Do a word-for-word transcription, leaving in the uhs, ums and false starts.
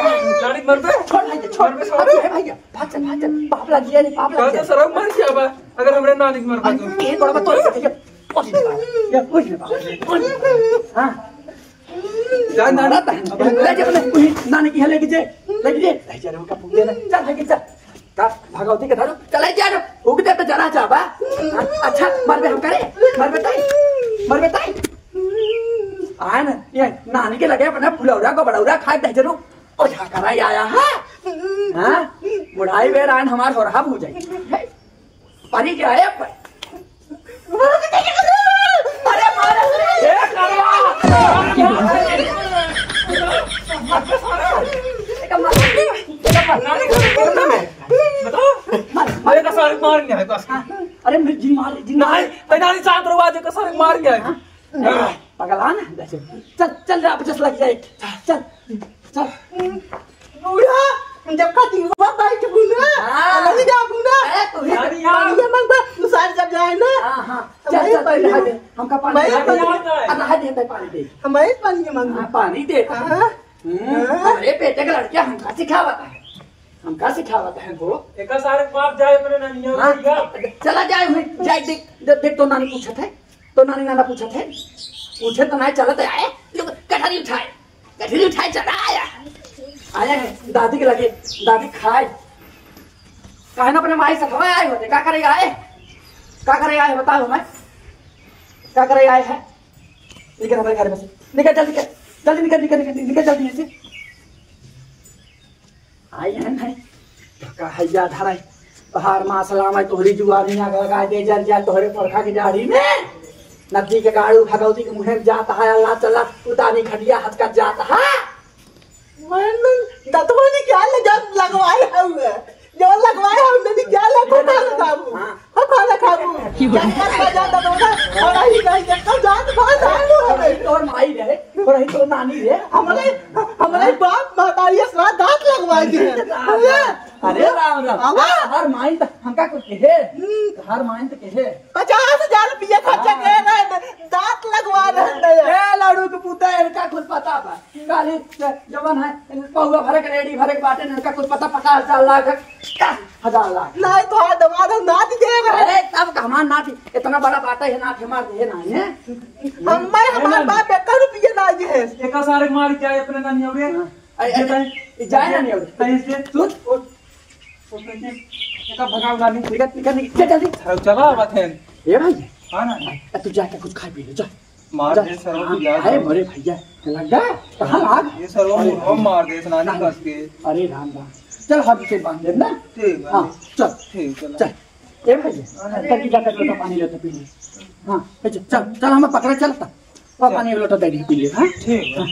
नानी के मरबे? छोड़ भैया, छोड़। मरबे, छोड़। अरे भैया, भाग चल, भाग चल। पाप लग गया रे, पाप लग गया। सरऊ मार के आबा, अगर हमरे नानी के मरबे तो। अरे, ये बड़ा बात तो भैया। ओए बाबा, ये, ओए बाबा, ओए बाबा। हाँ। जा, नानी। ले जा अपने, ओए, नानी के यहाँ लेके जा, लेके जा। ले जा रे, उनका फूक दे ना। चल, लेके चल। का भगवती के धरो, चले जा रे। उग दे तो जरा जा बा। हाँ, अच्छा, मरबे हम करे, मरबे ताई, मरबे ताई। आए ना, ये नानी के लगे अपना फुलौरा को बड़ौरा खाए दे जरूर। ओझा करा आया है। हाँ? बुढ़ाई बेर आन हमार होरहा भू जाई। परी के आए पर। अरे मार, ए करवा। मार, मार, मार। मार, मार। अरे का सारे मार गया है बस। अरे मैं जी मार, जी मार। नहीं, तैनाली चांद रवा दे का सारे मार गया है। हाँ? नहीं, पगला ना, चल, चल रे, आप जस लग जाए। चल, चल। बूढ़ा, जब का दिवा बैठ बुना, हाँ। अलग जा बुना। अरे, तू ही पानी मांगबा, तू सारे जब जाए ना। हाँ, हाँ। चल, चल, चल, पानी रहा दे। हमका पानी दे। अरे, रहा दे, पानी दे। हमारे पानी मांगबा। हाँ, पानी दे। हाँ। हम्म, हाँ। अरे, बेटे का लड़किया हमका सिखावत है। हमका सिखावत है वो। एका सारे बाप जाए अपने ननिया हाँ। चला जाए, जाए, देख, देख, देख, तो नानी पूछत है। तो नानी नाना पूछत है। पूछे तो नाहीं चलत है, आए, जो कटहरी उठाए। कटहरी उठाए चला आया। आया है, दादी के लगे, दादी खाए। काहे ना अपने माई से खवाए आए होते, का करे आए? का करे आए, बताओ हमें। का करे आए है? निकल हमारे घर में से। निकल जल्दी, निकल। जल्दी निकल, निकल, निकल, निकल जल्दी यहाँ से। आई है नहीं। तो का है याद हराई। तोहार माँ सलाम है, तोहरी जुआरी आग लगा दे, जल जा तोहरे परखा की डाढ़ी में। नदी के गाड़ू भगवती के मुँहे में जात है, अल्लाह चला उतारी खटिया हचकत जात है। मैंने दतवा ने क्या लगा, लगवाए हुए, जो लगवाए हुए, मैंने क्या लगा, खा खाबू, हाँ। खा खाबू, जंगल का जाता तो ना, और ही नहीं, जंगल जात बात आलू हमें। तोर माई रहे, और ही तोर नानी रहे। हमारे, हमारे बाप महतारी असरा दांत लगवाए दिए। अरे राम राम। आवा। हर माइन त हमका कुछ कहे। हम्म। हर माइन त कहे। पचास हजार रुपया खर्चा हाँ। के रहे, दांत लगवा रहे हैं। ए लाड़ू के पुता, इनका कुछ पता बा। काली जवन है, पौवा भरे के रेडी भरे के बाटे, इनका कुछ पता, पचास हजार लाख, पचास हजार लाख। नहीं तो हाथ दबा दो, नाती दे रहे। अरे तब का हमार नाती, इतना बड़ा बाटा है, नाती हमार दे ना है। हम्मे हमार बाप एक रुपया ना दे है। एका सारे मार जाए अपने नानी हो रे। हाँ। अरे, अरे, अरे, जाए ना नहीं, अरे। अरे, इसलिए सुन। उठ। उठ, उठ, उठ। एका भगाओ ना, नहीं। निकल, निकल, निकल, चल, जल्दी। अरे, चला, बात है। ए भाई। हाँ ना। ए, तू जाके कुछ खा पी ले, जा। मार जा। दे, सरवा, हाँ, तू जा, अरे, जा। बड़े भैया, लग गया? कहाँ लाग? ये सरवा, अरे, मुँह मार दे, इतना नहीं नहीं। कस के। अरे, राम, राम। चल, हाथ से बांध दे ना। ठीक है। हाँ, चल। ठीक, चल। चल। ए भाई, हाँ। चल, जाके लोटा पानी लेते पी ले। हाँ, ए, चल, चल, चल, हमें पकड़े चलता। और चल। पानी लोटा दे दी, पी ले, हाँ? ठीक है।